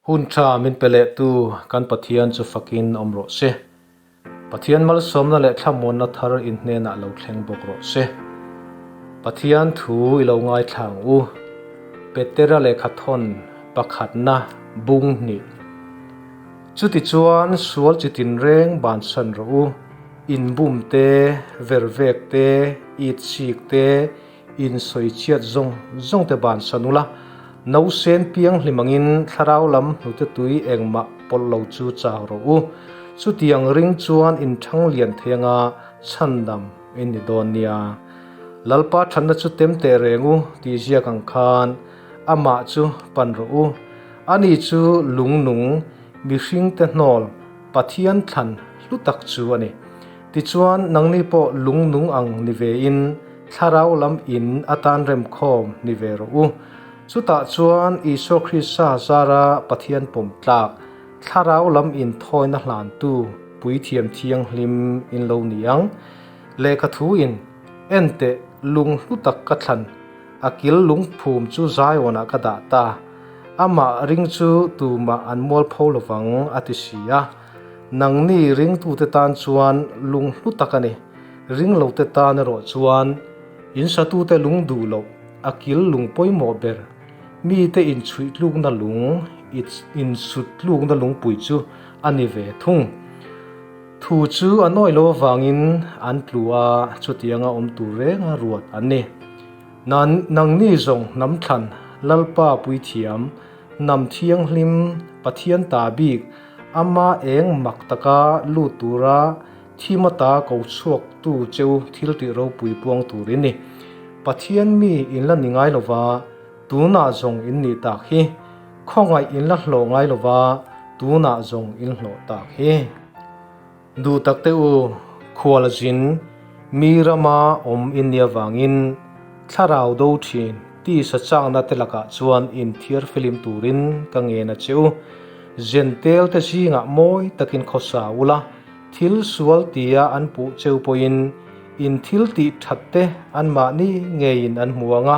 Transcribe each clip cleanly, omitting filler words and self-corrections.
Hun tha min pe lehtu kan Pathian chu fakin awm rawh se. Pathian malsawmna leh thlamuanna thar in hnenah lo thleng bawk rawh se. Pathian thu i lo ngaithla ang u. Petera lehkhathawn pakhatna bung hnih. Chutichuan sual chi tinreng bansan rawh u, inbum te, vervek te, itchik te, Insawichhiat zawng zawng te bansan ula, nausen piang hlim angin thlarau lam hnute tui engmah pawlh lo chu chau rawh u. Chutiang ring chuan inthang lian thei anga chhandam in ni dawn nia. Lalpa thatna chu tem teh reng u tih ziak ang khan amah chu pan rawh u. Ani chu lungnung, mihringte hnawl, Pathian thlan hlu tak chu a ni. Tichuan, nangni pawh lungnung ang ni vein thlarau lam in atan remkhawm ni ve rawh u. Chutah chuan Isua Krista zara Pathian pawm tlak, thlarau lam inthawina hlantu puithiam thianghlim in lo ni ang. Lehkha thu in, Enteh, lung hlu tak ka thlan, a kil lungphum chu Zion-ah ka dah ta. Amah ring chu tumah an mualpho lovang, a ti si a. Nangni ringtute tan chuan lung hlu tak a ni. Ringlote tan erawh chuan in satute lung duh loh, a kil lung pawimawh ber, mite inchhuih tlukna lung, insut tlukna lungpui chu a ni ve thung. Thu chu an awih lo avangin an tlu a, chutianga awm tur renga ruat an ni. Nangni zawng hnam thlan, Lalpa puithiam, Hnam thianghlim, Pathian ta bik, ama eng mak taka lut tura thim ata ko chhuaktu cheu thil tih ropui puang tur in ni. Pathian mi in la ni ngai lova, tunah zawng in nih tak hi. Khawngaih in la hlawh ngai lova, tunah zawng in hlawh tak hi. Duh tak te u, khual zin, mi rama awm in nia vangin thlarau do thin tisa chakna te lakah chuan inthiar filim turin ka ngen a che u. Zentel te zingah mawi takin khawsa ula, thil sual tia an puh cheu pawhin in thil tih that te anmahni ngeiin an hmu ang a,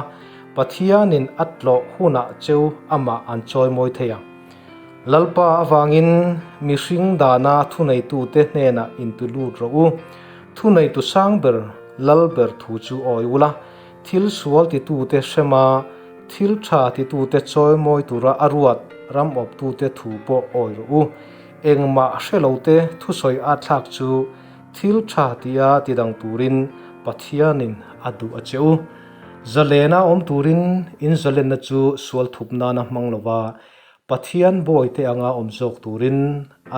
Pathianin a tlawh hunah cheu amah an chawimawi thei ang. Lalpa avangin mihring dana thuneitute hnenah inti lut rawh u. Thuneitu sang ber, lal ber thu chu awi ula, thil sual titute hrema thil tha titute chawimawi tura a ruat ram awptute thu pawh awi rawh u. Engmah hre lote thusawi a thlak chu thil tha tia tidang turin Pathianin a duh a che u. Zalena awm turin in zalenna chu sual thup nana hmang lova Pathian bawite anga awm zawk turin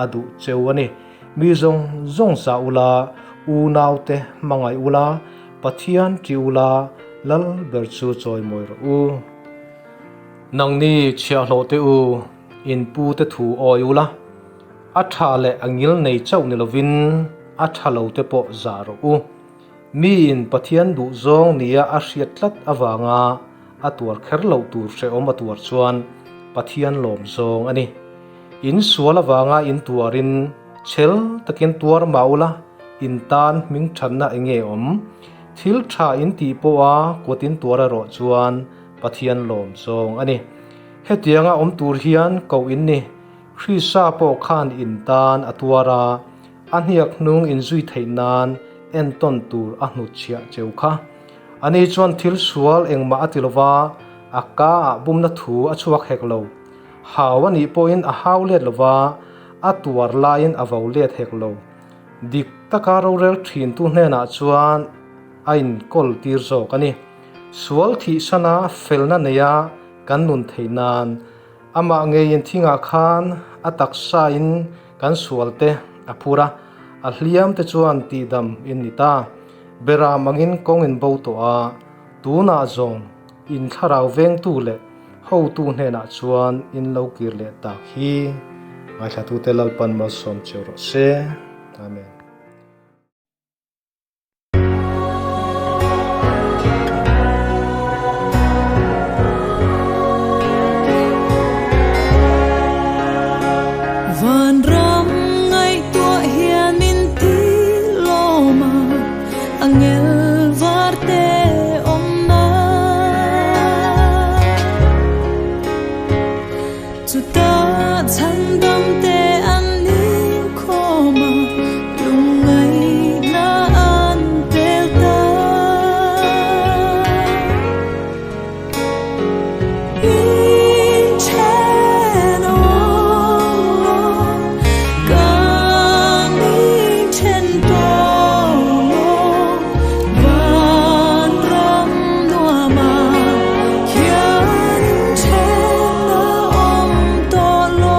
a duh cheu a ni. Mi zawng zawng zah ula, unaute hmangaih ula, Pathian ṭih ula, Lal ber chu chawimawi rawh u. Nangni chhiahhlawhte u, in pute thu awi ula, a ṭha leh a ngil nei chauh ni lovin a ṭha lote pawh zah rawh u. Miin Pathian duhzawng nia a hriat tlat avanga a tuar kher loh tur hrehawm a tuar chuan Pathian lawm zawng a ni. In sual avanga in tuarin chhel takin tuar mah ula, in tan hming thatna eng nge awm? Thil tha in tih pawha kut in tuar erawh chuan Pathian lawm zawng a ni. Hetianga awm tur hian koh in ni. Krista pawh khan in tan a tuar a. A hniak hnung inzui theih nan entawn tur a hnutchhiah cheu kha. Ani chuan thil sual engmah a ti lova, a ka ah bumna thu a chhuak hek lo. Hau a nih pawhin a hau let lova, a tuar laiin a vo let hek lo. Dik taka rorel thintu hnenah chuan a inkawl tir zawk a ni. Sual thihsana felna neia kan nun theih nan amah ngeiin thingah khan a taksain Kan sual te a phur a, a hliam te chuan tihdam in ni ta. Beram angin kawng in bo tawh a, tunah zawng in thlarau vengtu leh hotu hnenah chuan in lo kir leh tak hi ngaithlatute Lalpan malsawm cheu rawh se. Amen. Vanram ngaihtuah hian min ti lawm a, angel var te awmna. Chuta chhandam te an inkhawm a, lungngaihna an pel ta. Inthen awm lo, kan inthen tawh lo, vanram nuama hian inthen a awm tawh lo.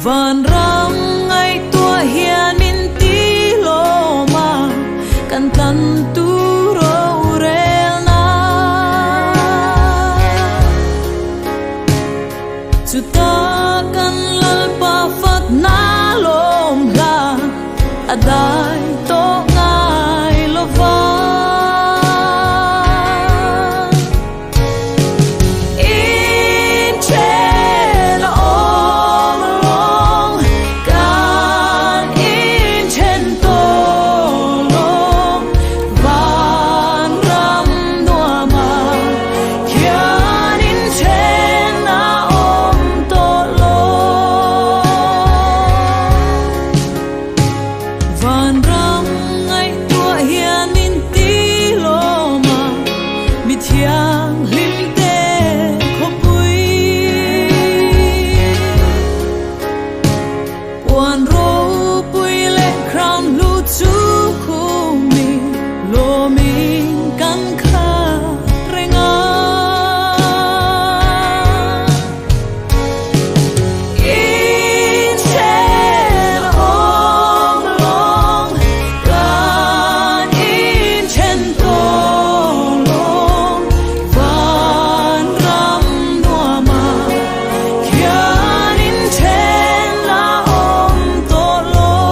Vanram ngaihtuah hian min ti lawm a, kan tlan tur rorelna. Chuta kan Lalpa fakna lawm hla a dai tawh ngai lo va. Inthen awm lawng, kan inthen tawh lawng, vanram nuama khian inthen a awm tawh lawng. Vanram ngaihtuah hian min ti lawm a, mi thianghlim te khawpui. Puan ropui leh crown hlu chu khumi lawmin kan khat reng a. Inthen awm lawng, kan inthen tawh lawng, vanram nuama khian inthen a awm tawh lawng.